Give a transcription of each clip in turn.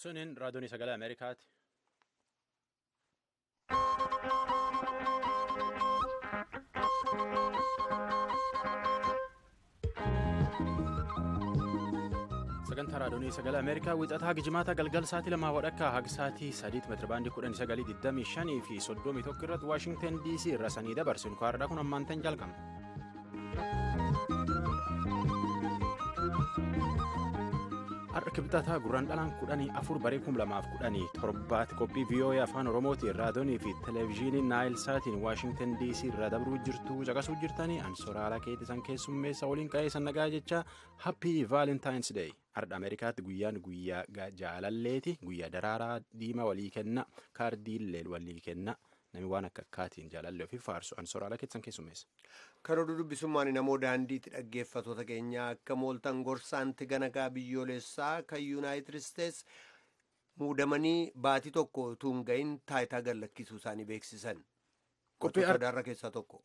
Suniin raadiyoon sagalee Ameerikaati. Sagantaa raadiyoon sagalee Ameerikaa wixataa gijimaata galgal sa'aatii lamaa wadhakka haga sa'aatii sadiitti meetira baandii 1925 fi 31 irratti Waashingtan DC irra sanii dabarsinu kaardhaa kun ammaantan jalqabna. Har'a kibxataa gurraan dhalaan 14 baree 2017 qophii VOA afaan Oromootiin raadiyoonii fi televezyiinii Naayil Saatiin Waashingtan DC irra dabruu jirtu caqasuu jirtanii ansooraalaa keetisan keessummeessa waliin qa'ee san nagaa jecha Happy Valentine's Day. Har'a Ameerikaatti guyyaan guyyaa jaalalleeti guyyaa daraaraa diimaa walii kenna kaardiillee walii kenna namni waan akka akkaatiin jaalallee ofii faarsu ansooraalaa keetisan keessummeessa. Kan oduu dubbisummaan namoo daandiitti dhaggeeffattoota keenya akka mooltan gorsaanti ganagaa biyyoolessaa kan Yuunaayitid Isteets muudamanii baatii tokko utuu hin gahin taayitaa gadlakkisuu isaanii beeksisan. Qophii Qophii keessaa tokko.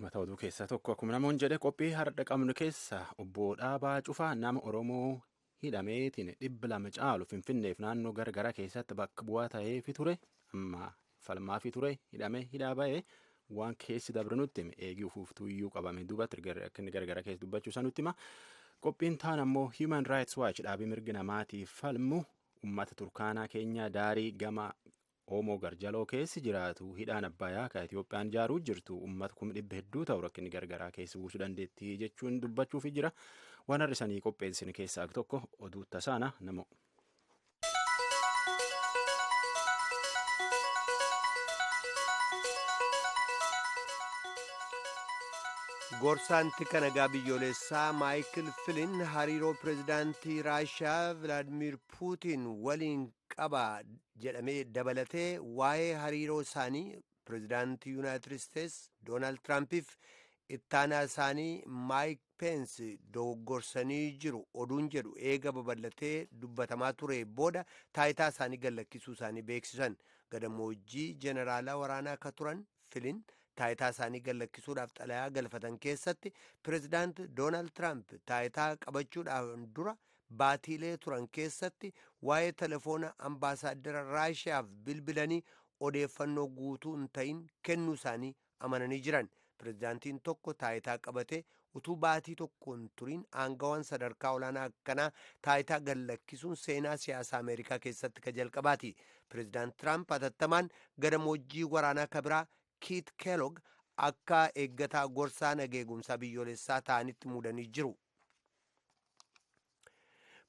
Mata oduu keessaa tokko akkuma namoonni jedhe qophii har'a qabnu keessa obbo Dhaabaa Cufaa nama Oromoo hidhameetiin 200 caalu Finfinneef naannoo garagaraa keessatti bakka bu'aa ta'eefi ture amma falmaafii ture hidhamee hidhaa ba'ee. Waan keessi dabre nutti hime eegii ufuuftuu iyyuu qabame duubatti akka inni gargara keessa dubbachuu isaa nutti hima. Qophiin taan ammoo Human Rights Watch dhaabii mirga namaatiif falmu uummata Turkaanaa Keenyaa daarii gama Oomoo Garjaloo keessi jiraatu hidhaan Abbayyaa kan Itiyoophiyaan ijaaruu jirtu uummata 100,000 hedduu ta'u rakkinni gargaraa keessa buusuu dandeettii jechuun dubbachuufi jira. Waan har'isanii qopheessine keessaa tokko oduu tasaana namo. Gorsaanti kanagaa biyyoolessaa Maayikil Filin hariiroo pireezidaantii Raashiyaa Vilaadimir Puutiin waliin qaba jedhamee dabalatee waa'ee hariiroo isaanii pireezidaantii Yuunaayitid Isteets Doonaald Tiraampiif ittaanaa isaanii Maayik Peensi doggorsanii jiru oduun jedhu eega babal'atee dubbatamaa ture booda taayitaa isaanii gadlakkisuu isaanii beeksisan. Gadamoojjii jeneraalaa waraanaa akka turan Filin. Taayitaa isaanii gadlakkisuudhaaf xalayaa galfatan keessatti pireezidaant Doonaald Tiraamp taayitaa qabachuudhaaf dura baatiilee turan keessatti waa'ee telefoona ambaasaaddara Raashiyaaf bilbilanii odeeffannoo guutuu hin ta'in kennuu isaanii amananii jiran. Pireezidaantiin tokko taayitaa qabatee utuu baatii tokko hin turin aangawaan sadarkaa olaanaa akkanaa taayitaa gadlakkisuun seenaa siyaasaa Ameerikaa keessatti ka jalqabaati. Pireezidaant Tiraamp hatattamaan gadamoojjii waraanaa kabiraa Kiit Kellogg akka eeggataa gorsaa nageegumsaa biyyoolessaa ta'anitti muudanii jiru.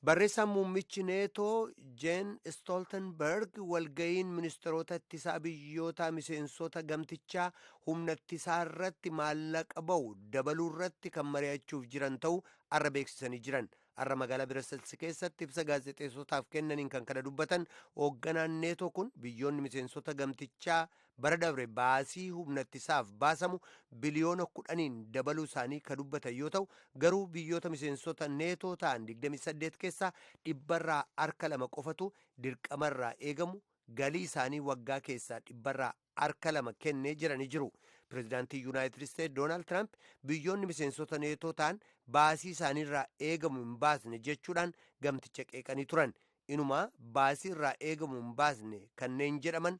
Barreessaan muummichi neetoo Jeen Stoltenberg walga'iin ministeerota ittisaa biyyoota miseensota gamtichaa humna ittisaa irratti maallaqa ba'u dabaluu irratti kan mari'achuuf jiran ta'uu arra beeksisanii jiran. Arra magaalaa Biraasels keessatti ibsa gaazexeessotaaf kennaniin kan kana dubbatan hoogganaan neetoo kun biyyoonni miseensota gamtichaa bara dabre baasii humna ittisaaf baasamu biliyoona 10 dabaluu isaanii kan dubbatan yoo ta'u garuu biyyoota miseensota neetoo ta'an 28 keessaa 2% qofatu dirqamarraa eegamu galii isaanii waggaa keessaa 2% kennee jiranii jiru. Pireezidaantii Yuunaayitid Isteets Doonaald Tiraamp biyyoonni miseensota neetoo ta'an baasii isaaniirraa eegamu hin baasne jechuudhaan gamticha qeeqanii turan. Inumaa baasii irraa eegamu hin baasne kanneen jedhaman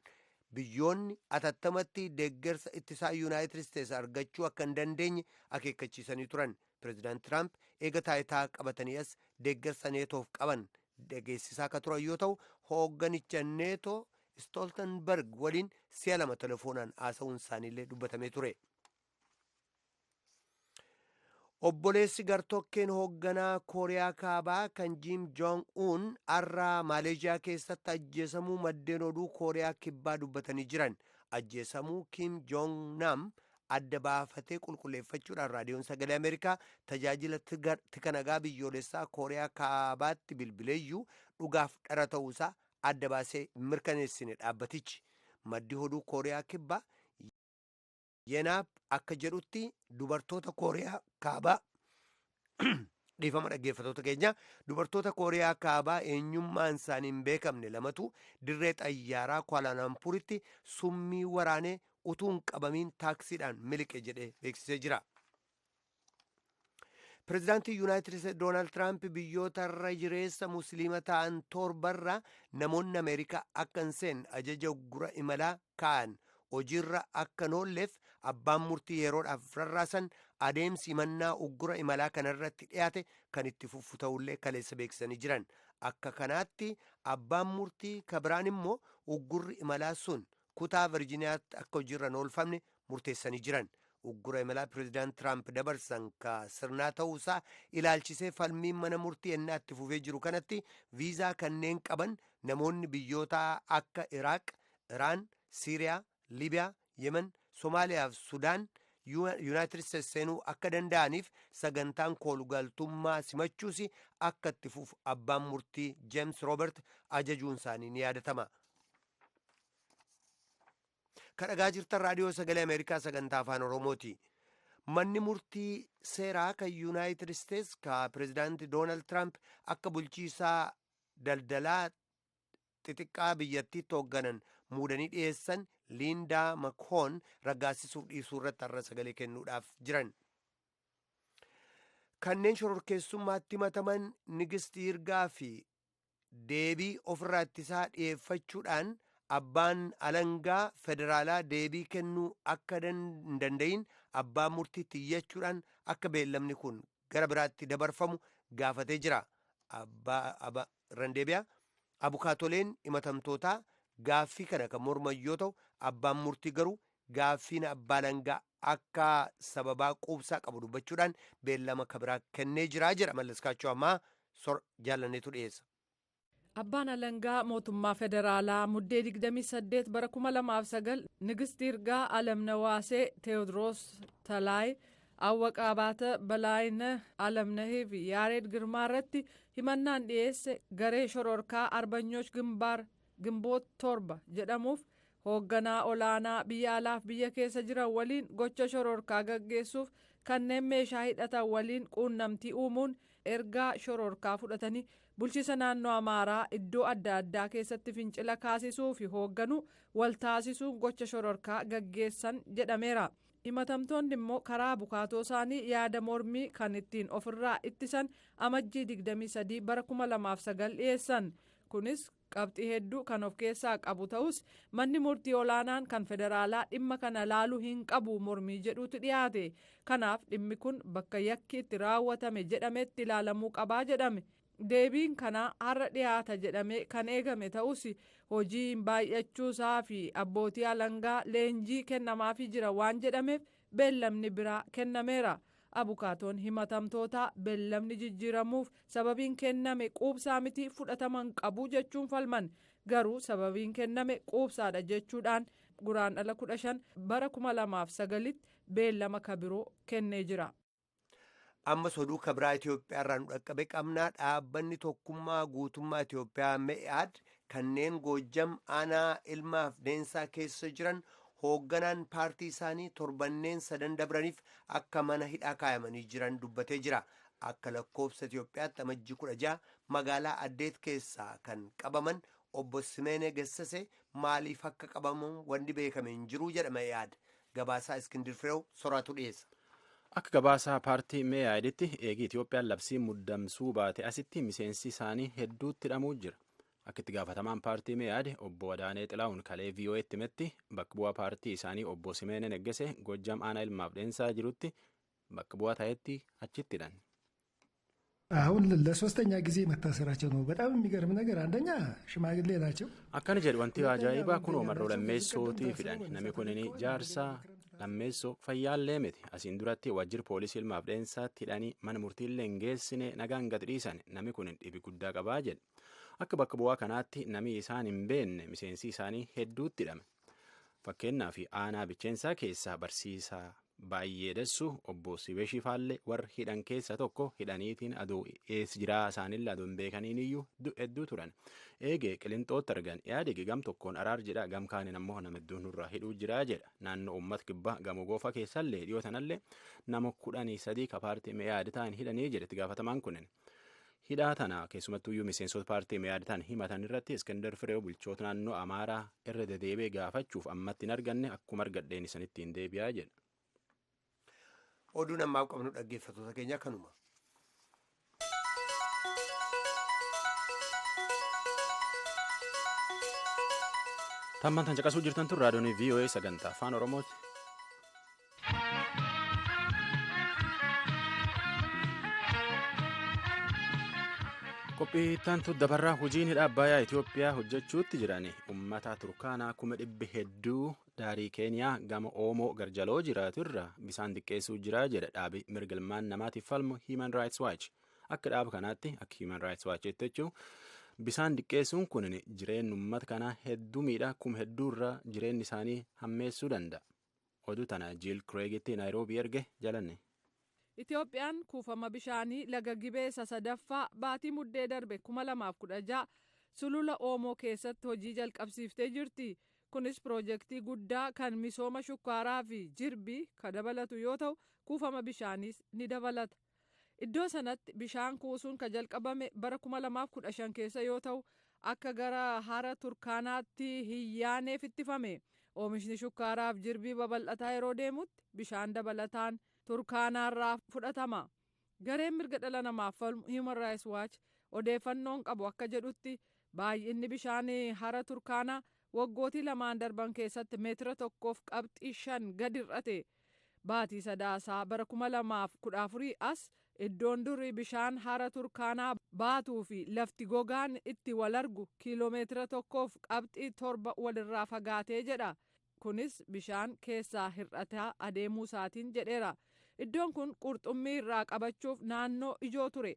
biyyoonni atattamatti deeggarsa ittisaa Yuunaayitid Isteets argachuu akka hin dandeenye akeekkachiisanii turan. Pireezidaant Tiraamp eega taayitaa qabatanii as deeggarsa neetoof qaban dhageessisaa akka turan yoo ta'u hoogganicha neetoo Stoltenberg waliin si'a lama telefoonaan haasa'uun isaaniillee dubbatamee ture. Obboleessi gartokkeen hoogganaa Kooriyaa Kaabaa kan Jim Joong Un har'a Maaleeshiyaa keessatti ajjeesamuu maddeen oduu Kooriyaa Kibbaa dubbatanii jiran. Ajjeesamuu Kim Joong Nam adda baafatee qulqulleeffachuudhaan raadiyoon sagalee Ameerikaa tajaajila tikanagaa biyyoolessaa Kooriyaa Kaabaatti bilbileeyyuu dhugaaf dhara ta'uusaa adda baasee mirkaneessine dhaabbatichi. Maddi oduu Kooriyaa Kibbaa Yenaap akka jedhutti dubartoota Kooriyaa Kaabaa dhiifama dhaggeeffattoota keenya dubartoota Kooriyaa Kaabaa eenyummaan isaanii hin beekamne lamatu dirree xayyaaraa Kuaalaalampuritti summii waraanee utuu hin qabamiin taaksiidhaan miliqe jedhee beeksisee jira. Pireezidaantii Yuunaayitid Isteetsi Doonaald Tiraamp biyyoota irra jireessa musliima ta'an torbarra namoonni Ameerikaa akka hin seenne ajaja uggura imalaa kaa'an hojiirra akka hin oolleef abbaan murtii yeroodhaaf rarraasan adeemsi himannaa uggura imalaa kanarratti dhiyaate kan itti fufu ta'ullee kaleessa beeksisanii jiran. Akka kanaatti abbaan murtii kabiraan immoo uggurri imalaa sun kutaa Virjiiniyaatti akka hojiirra hin oolfamne murteessanii jiran. Uggura imalaa Pireezidaant Tiraamp dabarsan ka sirnaa ta'uusaa ilaalchisee falmiin mana murtii ennaa itti fufee jiru kanatti viizaa kanneen qaban namoonni biyyoota akka Iraaq, Iraan, Siiriyaa, Liibiyaa, Yemen, Somaaliyaa fi Sudaan Yuunaayitid Isteetsi seenuu akka danda'aniif sagantaan koolugaltummaa simachuus akka itti fufu abbaan murtii Jeems Roobert ajajuun isaanii ni yaadatama. Kan dhagaa jirtan Raadiyoo Sagalee Ameerikaa sagantaa Afaan Oromooti. Manni murtii seeraa kan Yuunaayitid Isteetsi ka Pireezidaanti Doonaald Tiraamp akka bulchiisaa daldalaa xixiqqaa biyyattiitti hoogganan muudanii dhiyeessan Liindaa Makhoon raggaasisuuf dhiisuu irratti har'a sagalee kennuudhaaf jiran. Kanneen shororkeessummaatti himataman Nigist Yirgaa fi deebii ofirraa ittisaa dhiyeeffachuudhaan abbaan alangaa federaalaa deebii kennuu akka hin danda'in abbaan murtiitti iyyachuudhaan akka beellamni kun gara biraatti dabarfamu gaafatee jira. Abbaa Randeebiyaa abukaatoleen himatamtootaa gaaffii kana kan morman yoo ta'u, abbaan murtii garuu gaaffiin abbaa alangaa akka sababaa quubsaa qabu dubbachuudhaan beellama kabiraa kennee jira jedha. Mallaskaachoo ammaa jaalanneetu dhiyeessa. Abbaan alangaa mootummaa federaalaa Muddee 28 bara 2009 Nigist Yirgaa, Alamnawaasee, Teewodiroos Talaay, Awwaqa Abaata, Balaayina Alamnahii fi Yaareed Girmaa irratti himannaan dhiyeesse garee shororkaa Arbanyooch Gimbaar Gimboot 7 jedhamuuf hoogganaa olaanaa biyya alaaf biyya keessa jiran waliin gocha shororkaa gaggeessuuf kanneen meeshaa hidhatan waliin quunnamtii uumuun ergaa shororkaa fudhatanii bulchiisa naannoo Amaaraa iddoo adda addaa keessatti fincila kaasisuu fi hoogganuu wal taasisuun gocha shororkaa gaggeessan jedhameera. Himatamtoonni immoo karaa abukaatoo isaanii yaada mormii kan ittiin ofirraa ittisan Amajjii 23 bara 2009 dhiyeessan. Kunis qabxii hedduu kan of keessaa qabu ta'us, manni murtii olaanaan kan federaalaa dhimma kana laaluu hin qabu mormii jedhutu dhiyaate. Kanaaf dhimmi kun bakka yakki itti raawwatame jedhametti ilaalamuu qabaa jedhame. Deebiin kanaa har'a dhiyaata jedhamee kan eegame ta'us, hojiin baay'achuusaa fi abbootii alangaa leenjii kennamaafii jira waan jedhameef beellamni biraa kennameera. Abukaatoon himatamtootaa beellamni jijjiiramuuf sababiin kenname quubsaa miti, fudhataman qabu jechuun falman. Garuu sababiin kenname quubsaadha jechuudhaan Guraandhala 15 bara 2009tti beellama kabiroo kennee jira. Ammas oduu kabiraa Itoophiyaa irraa nu dhaqqabe qabnaa. Dhaabbanni Tokkummaa Guutummaa Itoophiyaa Me'aad kanneen Goojjam aanaa Ilmaaf Deensaa keessa jiran hoogganaan paartii isaanii torbanneen sadan dabraniif akka mana hidhaa kaayamanii jiran dubbatee jira. Akka lakkoofsa Itoophiyaatti Amajjii 16 magaalaa Addeet keessaa kan qabaman obbo Simeenee Gessase maaliif akka qabaman wanni beekame hin jiru jedha Me'aad. Gabaasaa Iskindir Fireew soraatu dhiyeessa. Akka gabaasaa paartii Meeyaaditti eegii Itoophiyaan labsii muddamsuu baate asitti miseensi isaanii hedduutti hidhamuu jira. Akka itti gaafatamaan paartii Meeyaad obbo Adaanee Xilaa'uun kalee VOA'tti himetti, bakka bu'aa paartii isaanii obbo Simeenee Neggese Gojjam aanaa Ilmaaf Dheensaa jirutti bakka bu'aa ta'etti achitti hidhan. አሁን ለሶስተኛ ጊዜ መታሰራቸው ነው። በጣም የሚገርም ነገር አንደኛ ሽማግሌ ናቸው። Akkana jedhu, wanti ajaa'ibaa kunoo marroo lammeessootii fidhan. Namni kunin jaarsaa lammeessoo fayyaallee miti. Asiin duratti waajjira poolisii Ilmaaf Dheensaatti hidhanii mana murtiillee hin geessine, nagaan gad dhiisan. Namni kun dhibi guddaa qabaa jedhe. Akka bakka bu'aa kanaatti nami isaan hin beekne miseensi isaanii hedduutti hidhame. Fakkeenyaaf aanaa Bicheensaa keessaa barsiisaa baay'ee dessu obbo Sibeeshii Faallee warra hidhan keessa tokko. Hidhaniitiin aduu ees jiraa isaanillee aduu hin beekaniin iyyuu hedduu turan. Eegee Qilinxootti argan. Yaadigi gam tokkoon araar jedha, gam kaaniin ammoo nama hedduun nurraa hidhuu jiraa jedha. Naannoo uummata kibbaa gamoo Goofa keessallee dhiyoo tanallee nama 13 ka paartii Meeyaadi ta'an hidhanii jedhe itti gaafatamaan kunin. Hidhaa tana keessumattuyyuu miseensota paartii Meeyaadi ta'an himatan irratti Iskandar Fireew bulchoota naannoo Amaaraa irra deddeebi'ee gaafachuuf ammatti hin arganne, akkuma argadheen isanitti hin deebi'aa jedha. Oduun ammaaf qabnu, dhaggeeffattoota keenya, kanuma. Tammaan tan caqasuu jirtan tun raadiyoon VOA sagantaa afaan Oromooti. Qophii ittaantu dabarraa hojiin hidha Abbayyaa Itoophiyaa hojjechuutti jiran uummata Turkaanaa 200,000 hedduu daarii Keeniyaa gama Oomoo garjaloo jiraatu irraa bisaan xiqqeessuu jira jedha dhaabi mirga ilmaan namaatiif falmu Human Rights Watch. Akka dhaaba kanaatti akka Human Rights Watch jechuun bisaan xiqqeessuun kun jireenya uummata kanaa hedduu miidhaa hedduu irraa jireenyi isaanii hammeessuu danda'a. Oduu tana Jiil Kireegitti Naayiroobii erge jalanne. Itoophiyaan kuufama bishaanii laga Gibee isa sadaffaa baatii muddee darbe 2016 sulula Oomoo keessatti hojii jalqabsiiftee jirti. Kunis piroojeektii guddaa kan misooma shukkaaraa fi jirbii kan dabalatu yoo ta'u kuufama bishaaniis ni dabalata. Iddoo sanatti bishaan kuusuun kan jalqabame bara 2015 keessa yoo ta'u akka gara hara Turkaanaatti hin yaaneef ittifame. Oomishni shukkaaraaf jirbii babal'ataa yeroo deemutti bishaan dabalataan Turkaanaarraa fudhatama. Gareen mirga dhala namaaf falmu Human Rights Watch odeeffannoon qabu akka jedhutti baay'inni bishaanii hara Turkaanaa waggootii lamaan darban keessatti meetira 1.5 gadi hir'ate. Baatii sadaasaa bara 2014 as iddoon durii bishaan hara Turkaanaa baatuu fi lafti gogaan itti wal argu kiiloomeetira 1.7 walirraa fagaatee jedha. Kunis bishaan keessaa hir'ataa adeemuu isaatiin jedheera. Iddoon kun qurxummii irraa qabachuuf naannoo ijoo ture.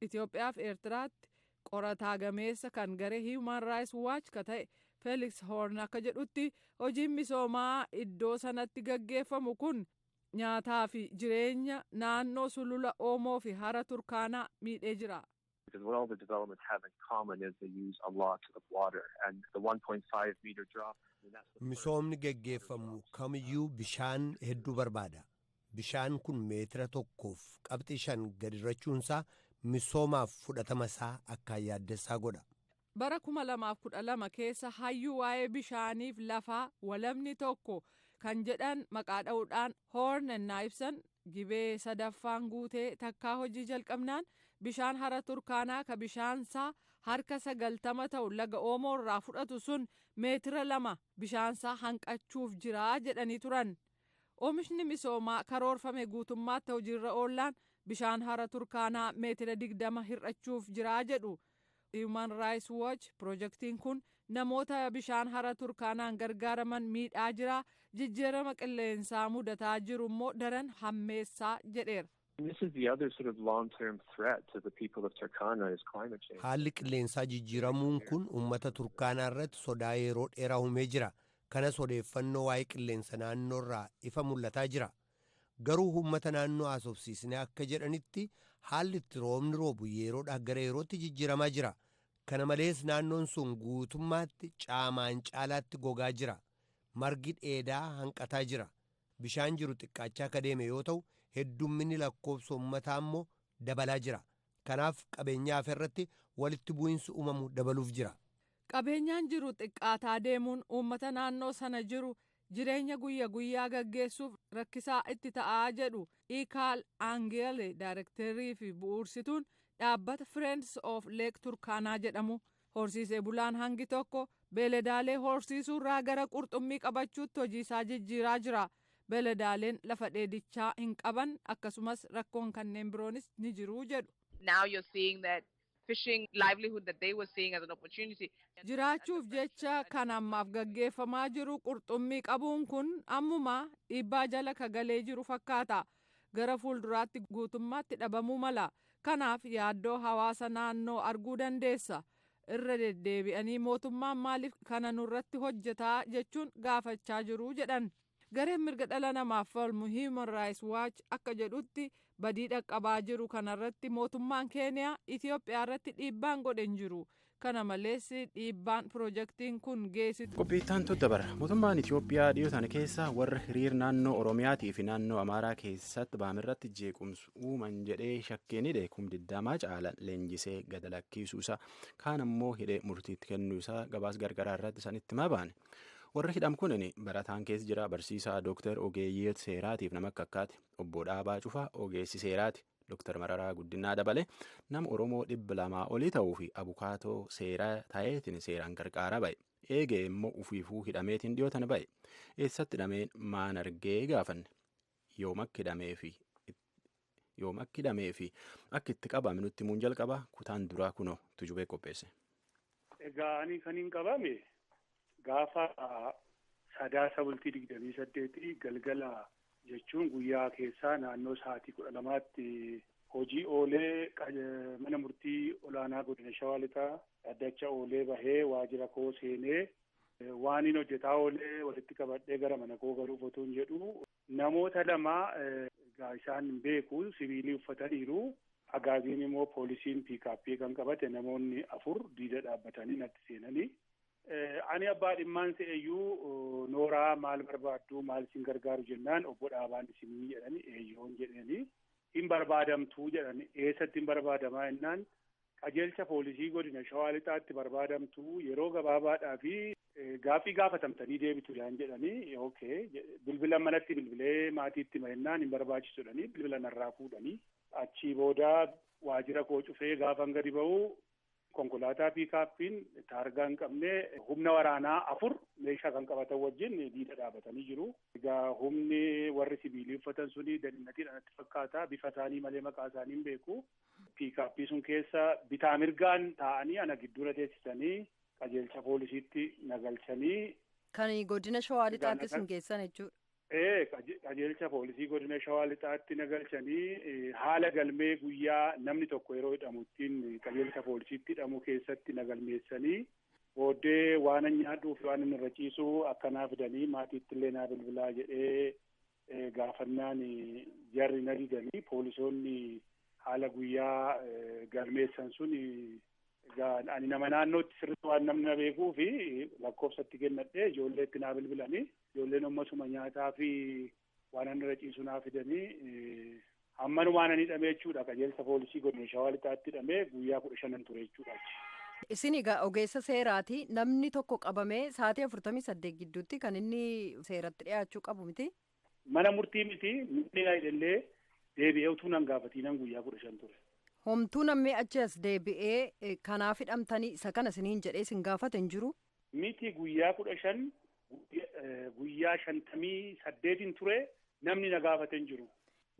Itoophiyaa fi Eertiraatti qorataa gameessa kan garee Human Rights Watch ka ta'e Felix Horn akka jedhutti hojiin misoomaa iddoo sanatti gaggeeffamu kun nyaataa fi jireenya naannoo sulula Oomoo fi hara Turkaanaa miidhee jira. Because what all the developments have in common is they use a lot of water, and the 1.5 meter drop. Misoomni geggeeffamu kamiyyuu bishaan hedduu barbaada. Bishaan kun meetira 1.5 gadi hir'achuunsaa misoomaaf fudhatama isaa akkaan yaaddessaa godha. Bara 2012 keessa hayyuu waa'ee bishaaniif lafaa walamni tokko kan jedhan maqaa dha'uudhaan Horn ennaa ibsan Gibee sadaffaan guutee takkaa hojii jalqabnaan bishaan hara Turkaanaa ka bishaansaa harka 90 ta'u laga Oomoo irraa fudhatu sun meetira 2 bishaansaa hanqachuuf jiraa jedhanii turan. Oomishni misoomaa karoorfame guutummaatti hojiirra oollaan bishaan hara Turkaanaa meetira 20 hir'achuuf jiraa jedhu. Human Rights Watch piroojeektiin kun namoota bishaan hara Turkaanaan gargaaraman miidhaa jira, jijjiirama qilleensaa mudataa jiru immoo daran hammeessaa jedheera. Haalli qilleensaa jijjiiramuun kun uummata Turkaanaa irratti sodaa yeroo dheeraa uumee jira. Kanas odeeffannoo waa'ee qilleensa naannoorraa ifa mul'ataa jira. Garuu uummata naannoo haasofsiisnee akka jedhanitti haalli itti roobni roobu yeroodhaa gara yerootti jijjiiramaa jira. Kana malees naannoon sun guutummaatti caamaan caalaatti gogaa jira. Margi dheedaa hanqataa jira. Bishaan jiru xiqqaachaa akka deeme yoo ta'u heddumminni lakkoofsa uummataa immoo dabalaa jira. Kanaaf qabeenyaa irratti walitti bu'iinsi uumamu dabaluuf jira. Qabeenyaan jiru xiqqaataa deemuun uummata naannoo sana jiru jireenya guyya guyyaa gaggeessuuf rakkisaa itti ta'aa jedhu Ikaal Aangeele daayirektarii fi bu'uursituun dhaabbata Friends of Lake Turkaanaa jedhamu. Horsiisee bulaan hangi tokko beeladaalee horsiisuurraa gara qurxummii qabachuutti hojii isaa jijjiiraa jira. Beeladaaleen lafa dheedichaa hin qaban akkasumas rakkoon kanneen biroonis ni jiru jedhu. Now you're seeing that fishing livelihood that they were seeing as an opportunity. Jiraachuuf jecha kan ammaaf gaggeeffamaa jiru qurxummii qabuun kun ammuma dhiibbaa jala ka galee jiru fakkaata. Gara fuulduraatti guutummaatti dhabamuu mala. Kanaaf yaaddoo hawaasa naannoo arguu dandeessa. Irra deddeebi'anii mootummaan maaliif kana nurratti hojjetaa jechuun gaafachaa jiru jedhan. Gareen mirga dhala namaaf falmu Human Rights Watch akka jedhutti badii dhaqqabaa jiru kanarratti mootummaan Keeniyaa Itoophiyaa irratti dhiibbaan godhe hin jiru. Kana malees dhiibbaan piroojeektiin kun geessisu. Qophiittaan dabara. Mootummaan Itoophiyaa dhiyoo tana keessa warra hiriir naannoo Oromiyaatii fi naannoo Amaaraa keessatti ba'amirratti jeequmsa uuman jedhee shakkeen hidhe 20,000 caala leenjisee gad lakkisuu isaa kaan ammoo hidhee murtiitti kennuu isaa gabaas gargaraa irratti isanitti himaa baane. Warri hidham kunin barataan keessa jira barsiisaa Dooktar Ogeeyyii Seeraatiif nama akka akkaati. Obbo Dhaabaa Cufaa Ogeessi Seeraati. Dooktar Mararaa Guddinaa dabale nama Oromoo 200 olii ta'uu fi abukaatoo seeraa ta'eetiin seeraan gargaaraa ba'e. Eegee immoo ufiifuu hidhameetiin dhiyootan ba'e. Eessatti hidhameen maan argee gaafanne. Yoom akka hidhamee fi akka itti qabame nutti himuun jalqaba kutaan duraa kunoo Tujubee qopheesse. Egaa ani kan hin qabame gaafa Sadaasa bultii 28 galgala jechuun guyyaa keessaa naannoo sa'aatii 12tti hojii oolee mana murtii olaanaa godina Shawaa Lixaa dhaddacha oolee bahee waajjira koo seenee waan hin hojjetaa oolee walitti qabadhee gara mana koo galuuf otoo hin jedhu namoota lama egaa isaan hin beeku sibiilii uffataniiru. Agaaziin immoo poolisiin piikaappii kan qabate namoonni 4 diida dhaabbatanii natti seenanii. Ani abbaa dhimmaan se'eyyuu nooraa maal barbaaddu maal isin gargaaru jennaan obbo Dhaabaan isinii jedhani eeyyoon jedhanii hin barbaadamtuu jedhani eessatti hin barbaadamaa jennaan qajeelcha poolisii godina Shawaa Lixaatti barbaadamtuu yeroo gabaabaadhaa fi gaaffii gaafatamtanii deebitu jaan jedhanii okay bilbila manatti bilbilee maatiitti hima jennaan hin barbaachisu jedhanii bilbila narraa fuudhanii achii booda waajjira koo cufee gaafan gadi ba'u. Konkolaataa piikaappiin taargaa hin qabne humna waraanaa 4 meeshaa kan qabatan wajjin diida dhaabatanii jiru. Egaa humni warri sibiilii uffatan suni dadhinatiidhaan natti fakkaata. Bifa isaanii malee maqaa isaanii hin beeku. Piikaappii sun keessa bitaa mirgaan taa'anii ana gidduura teessisanii qajeelcha poolisiitti na galchanii. Kan godina Shawaa Lixaatti isin geessan jechuudha. Qajeelcha poolisii godina Shawaa Lixaatti na galchanii haala galmee guyyaa namni tokko yeroo hidhamu ittiin qajeelcha poolisiitti hidhamu keessatti na galmeessanii booddee waan an nyaadhuu fi waan inni irra ciisu akkanaa fidanii maatiitti illee naa bilbilaa jedhee gaafannaan jarri na didanii poolisoonni haala guyyaa galmeessan sun egaa ani nama naannootti sirriitti waan namni na beekuu fi lakkoofsatti kennadhee ijoolleetti naa bilbilanii ijoolleen ammasuma nyaataa fi waan inni irra ciisu naa fidanii hammanumaan ani hidhamee jechuudha qajeelcha poolisii godina Shawaa Lixaatti hidhamee guyyaa 15 ture jechuudha. Isin egaa ogeessa seeraati namni tokko qabamee sa'aatii 48 gidduutti kan inni seeratti dhiyaachuu qabu miti? Mana murtii miti namni na hidhellee deebi'ee utuu nan gaafatiinan guyyaa 15 ture. Homtuu namni achi as deebi'ee kanaaf hidhamtanii isa kana isiniin jedhee isin gaafate hin jiru? Miti guyyaa 15 guyyaa 58 ture namni na gaafate hin jiru.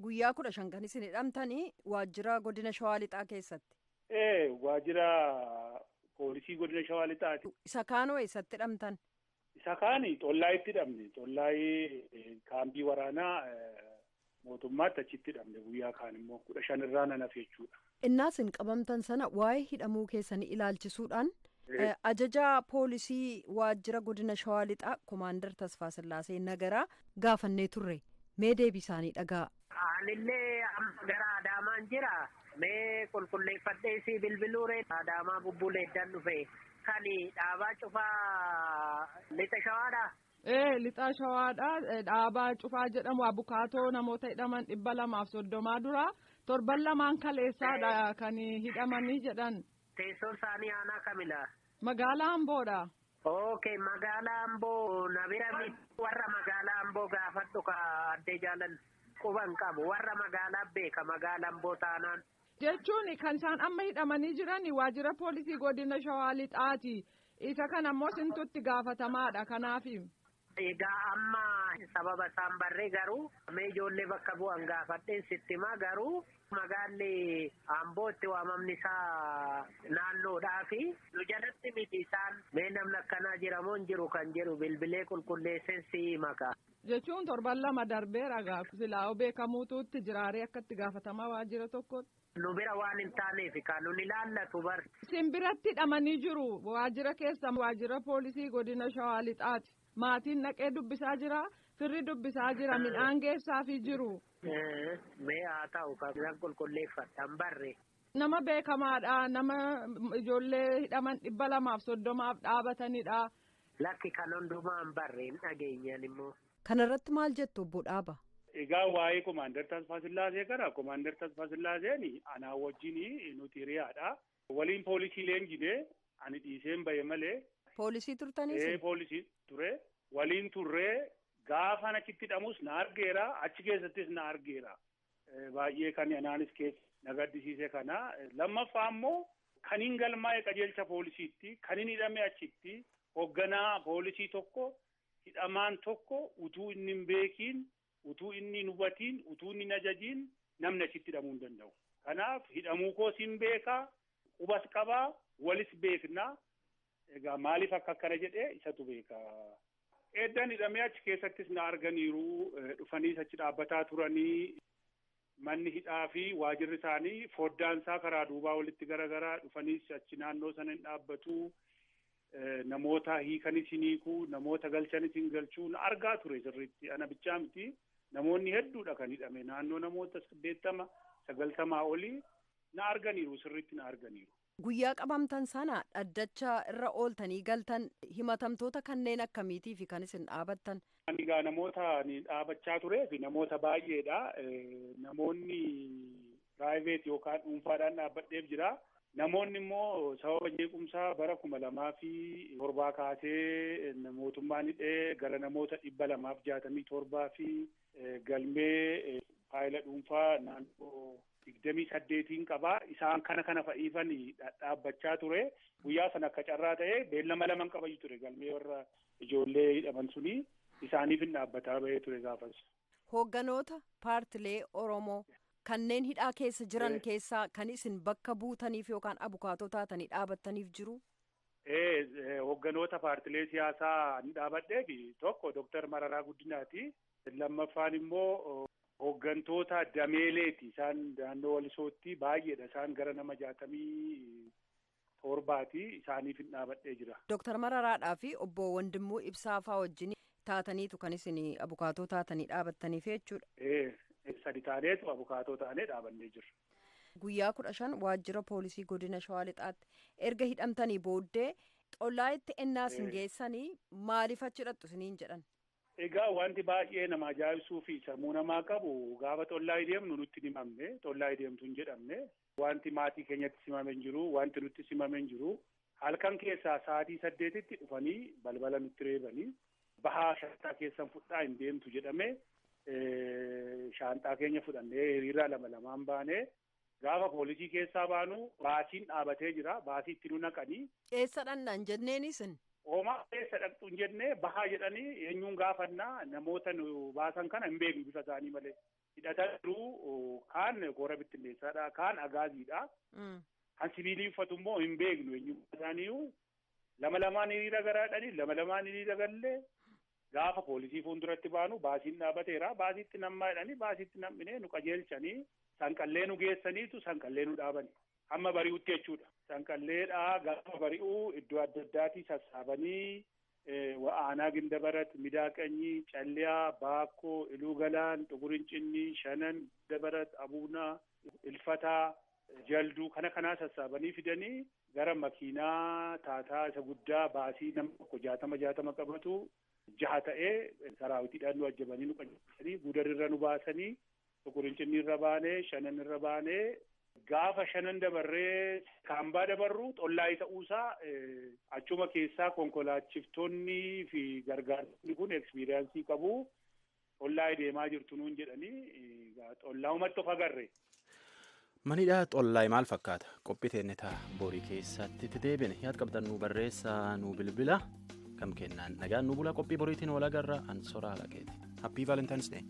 Guyyaa 15 kan isin hidhamtanii waajjira godina Shawaa Lixaa keessatti? Waajjira poolisii godina Shawaa Lixaati. Isa kaanoo eessatti hidhamtan? Isa kaani Xollaayitti hidhamne. Xollaayii kaambii waraanaa mootummaatti achitti hidhamne guyyaa kaan immoo 15 irraa nan hafe jechuudha. Innaas hin qabamtan sana waa'ee hidhamuu keessanii ilaalchisuudhaan ajaja poolisii waajjira godina Shawaa Lixaa Komaandar Tasfaa Sillaasee Nagaraa gaafannee turre mee deebii isaanii dhagaa. Anillee amma gara Adaamaan jira. Mee qulqulleeffadhee si bilbiluure Adaamaa bubbuleeddan dhufe. Kan Dhaabaa Cufaa lixa Shawaadha. Lixa Shawaadha. Dhaabaa Cufaa jedhamu abukaatoo namoota hidhaman 230 dura torban lamaan kaleessaadha kan hidhamanii jedhan. Teessoon isaanii aanaa kamila? Magaalaa Amboodha. Okay, magaalaa Amboo na bira warra magaalaa Amboo gaafadhu ka addee jaalan quban qabu warra magaalaa beeka magaalaa Amboo taanaan. Jechuun kan isaan amma hidhamanii jiran waajjira poolisii godina Shawaa Lixaati. Isa kana immoo sintutti gaafatamaadha kanaafi. Egaa amma sababa isaan barree garuu mee ijoollee bakka bu'an gaafadheen sitti himaa garuu magaalli Amboo itti waamamni isaa naannoodhaa fi nu jalatti miti isaan mee namni akkanaa jira moo hin jiru kan jedhu bilbilee qulqulleesseen si maka. Jechuun torban lama darbeera gaa silaa beekamuutuutti jiraaree akkatti gaafatamaa waajjira tokkotti. Nu bira waan hin taaneef kan nun ilaallatu bar. Isin biratti hidhamanii jiru waajjira keessa waajjira poolisii godina Shawaa Lixaati. Maatiin dhaqee dubbisaa jira firri dubbisaa jira midhaan geessaafii jiru. Mee haa ta'u kan qulqulleeffadhaan barre. Nama beekamaadha nama ijoollee hidhaman 230 dhaabatanidha. Lakki kan hundumaa hin barre hin dhageenyaan immoo. Kanarratti maal jettu obbo Dhaaba? Egaa waa'ee Komaandar Tasfaa Sillaasee kana Komaandar Tasfaa Sillaaseen anaa wajjin nuti hiriyaadha. Waliin poolisii leenjine ani dhiiseen bahe malee. Poolisii turtaniis? Poolisii ture. Waliin turree gaafan achitti hidhamus na argeera achi keessattis na argeera. Baay'ee kan anaanis keessa na gaddisiise kana. Lammaffaa immoo kan hin galmaa'e qajeelcha poolisiitti kan hin hidhame achitti Hoogganaa poolisii tokko hidhamaan tokko utuu inni hin beekiin, utuu inni hin hubatiin, utuu inni hin ajajiin namni achitti hidhamuu hin danda'u. Kanaaf hidhamuu koos hin beekaa, qubas qabaa, walis beeknaa. Egaa maaliif akka akkana jedhee isatu beekaa. Eeddan hidhamee achi keessattis na arganiiru, dhufaniis achi dhaabbataa turanii manni hidhaa fi waajirri isaanii foddaan isaa karaa duubaa walitti garagaraa dhufaniis achi naannoo sana hin dhaabbatu. Namoota hiikanis hin hiikuu, namoota galchanis hin galchuu na argaa ture sirriitti. Ana bichaa miti, namoonni hedduudha kan hidhame, naannoo namoota 80 90 olii na arganiiru, sirriitti na arganiiru. Guyyaa qabamtan sana dhaddacha irra ooltanii galtan himatamtoota kanneen akkamiitii fi kan isin dhaabattan? Egaa namoota ni dhaabachaa turee fi namoota baay'eedha. Namoonni piraayiveet yookaan dhuunfaadhaan dhaabbadheef jira. Namoonni immoo sababa jeequmsaa bara 2007 kaasee mootummaan hidhee gara namoota 267 fi galmee faayila dhuunfaa naannoo 28 qabaa. Isaan kana fa'iifan dhaabbachaa ture. Guyyaa sana akka carraa ta'ee beellama 2 qabayu ture galmee warra ijoollee hidhaman suni isaaniif hin dhaabbataa bahee ture gaafas. Hoogganoota paartilee Oromoo kanneen hidhaa keessa jiran keessaa kan isin bakka buutaniif yookaan abukaatoo taatanii dhaabattaniif jiru? Hoogganoota paartilee siyaasaa ni dhaabadheef tokko Dooktar Mararaa Guddinaati. Lammaffaan immoo hooggantoota dameeleeti. Isaan naannoo Walisootti baay'eedha. Isaan gara nama 67ti. Isaaniif hin dhaabadhee jira. Dooktar Mararaadhaa fi obbo Wandimmuu Ibsaa faa wajjin taataniitu kan isin abukaatoo taatanii dhaabattaniif jechuudha. Sadi taaneetu abukaatoo taanee dhaabannee jirra. Guyyaa 15 waajjira poolisii godina Shawaa Lixaatti erga hidhamtanii booddee xollaayitti ennaa isin geessanii maaliif achi hidhattu isiniin jedhan? Egaa wanti baay'ee nama ajaa'ibsuu fi sammuu namaa qabu gaafa xollaa deemnu nutti himamne, xollaa deemtu hin jedhamne, wanti maatii keenyatti simame hin jiru, wanti nutti simame hin jiru. Halkan keessaa sa'aatii 8tti dhufanii balbala nutti reebanii bahaa shaanxaa keessan fudhaa hin deemtu jedhame. Shaanxaa keenya fudhannee hiriiraa lama lamaan baanee gaafa poolisii keessaa baanu baasiin dhaabatee jira. Baasii itti nu naqanii. Eessa dhaqnaan jenneen isin? Hoomaa eessa dhaqxu hin jennee bahaa jedhanii eenyuun gaafannaa namoota nu baasan kana hin beeknu bifa isaanii malee. Hidhataa jiru kaan koora bittinneessaadha, kaan agaaziidha. Kan sibiilii uffatu immoo hin beeknu eenyummaa isaaniiyyuu. Lama lamaan hiriira garaadhanii lama lamaan hiriira gallee gaafa poolisii fuulduratti baanu baasiin dhaabateera. Baasiitti nammaa jedhanii baasiitti nam'inee nu qajeelchanii sanqallee nu geessaniitu sanqallee nu dhaabani. Hamma bari'utti jechuudha. Sanqalleedhaa gaafa bari'uu iddoo adda addaatii sassaabanii aanaa Gindabarat, Midaaqanyii, Calliyaa, Baakkoo, Iluu Galaan, Xugurincinni, Shanan, Gindabarat, Abuunaa, Ilfataa, Jalduu kana kanaa sassaabanii fidanii gara makiinaa taataa isa guddaa baasii nama tokko 60 qabatu jaha ta'ee saraawitiidhaan nu ajjabanii nu qajeelchanii guudarirra nu baasanii Xugurincinni irra baanee Shanan irra baanee gaafa Shanan dabarree kaambaa dabarru xollaa ta'uusaa achuma keessaa konkolaachiftoonni fi gargaartonni kun ekspiriyaansii qabu. Xollaa deemaa jirtu nuun jedhanii xollaa'umatti of agarre. Manidhaa xollaa'e maal fakkaata? Qophii teennetaa borii keessatti itti deebine yaad qabdan nu barreessaa nu bilbila kam kennaan nagaan nu bula qophii boriitiin wal agarra an soraa laqeeti. Happy Valentine's Day.